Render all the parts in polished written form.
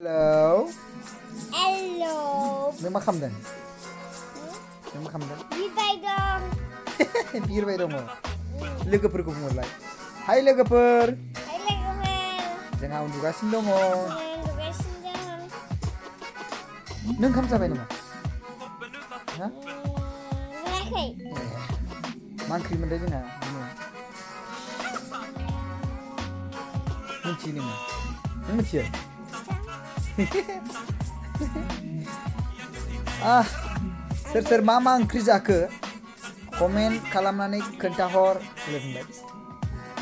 Hello. Hello. Nों मा खालामदों? नों मा खालामदों? बिबाय दं। बिरबाय दङ। लोगोफोरखौ बुंहरलाय। हाय लोगोफोर। हाय लोगोफोर। जोंहा उन्दुगासिनो दङ। उन्दुगासिनो दं। नों ओंखाम जाबाय नामा? हा? जायाखै। मा ओंख्रि मोनदों जोंहा दिनै? मिथियो नोङो? नों मिथियो? सोर सोर मा ओंख्रि जाखो? कमेन्ट खालामनानै खोन्थाहर होनलाय बुंलाय।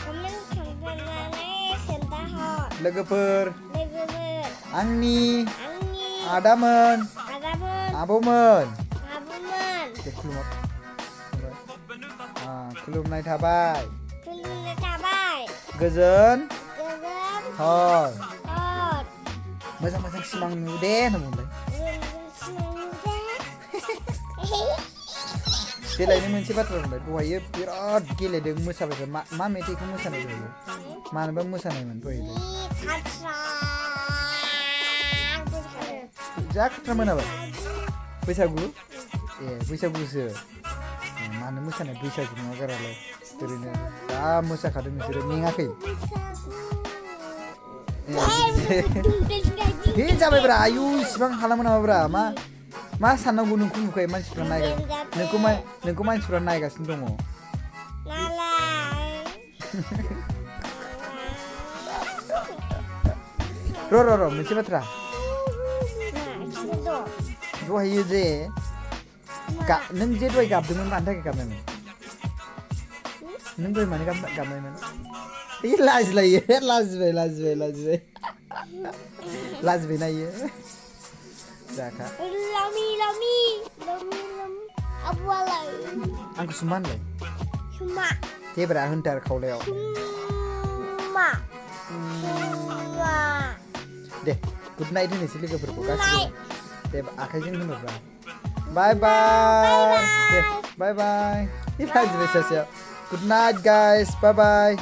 कमेन्ट खालामनानै खोन्थाहर। लोगोफोर, आंनि आंनि आदामोन, आदामोन, आब'मोन, आब'मोन, दे खुलुमहर। खुलुमनाय थाबाय। खुलुमनाय थाबाय। गोजोन हर। हर। मोजां मोजां सिमां नुदे होनना बुंलाय। देलायनो मोनसे बाथ्रा बुंलाय। दहायो बिराद गेलेदों मोसाबाय। मा मेथाइखौ मोसानाय दहायो? मानोबा मोसानायमोन दहायो? जा खाथ्रा मोनाबाय। बैसागु? ए बैसागुसो। मानो मोसानाय? बैसागु नङा गारालाय। ओरैनो जा मोसाखादों नोंसोरो, मेङाखै? हे जाबायब्रा, आयु इसिबां हालामो नामाब्रा? मा साननांगौ? नोंखौ नुखायो मानसिफ्रा नोंखौ मानसिफ्रा नायगासिनो दङ। र' मोनसे बाथ्रा। दहायो जे नों जे दहाय गाबदोंमोन, मानि थाखाय गाबनायमोन? नों दहाय मानो गाबनायमोन? लाजिलायो। लाजिबाय ना इयो? जाखा। आंखौ सुमा होनलाय। देब्रा होनथार खावलायाव। दे गुड नाइट होनोसै लोगोफोरखौ गासिबो। दे आखाइजों होनहरब्रा। बाय बाय। दे बाय बाय। लाजिबाय सासेया। Good night guys. बाय बाय।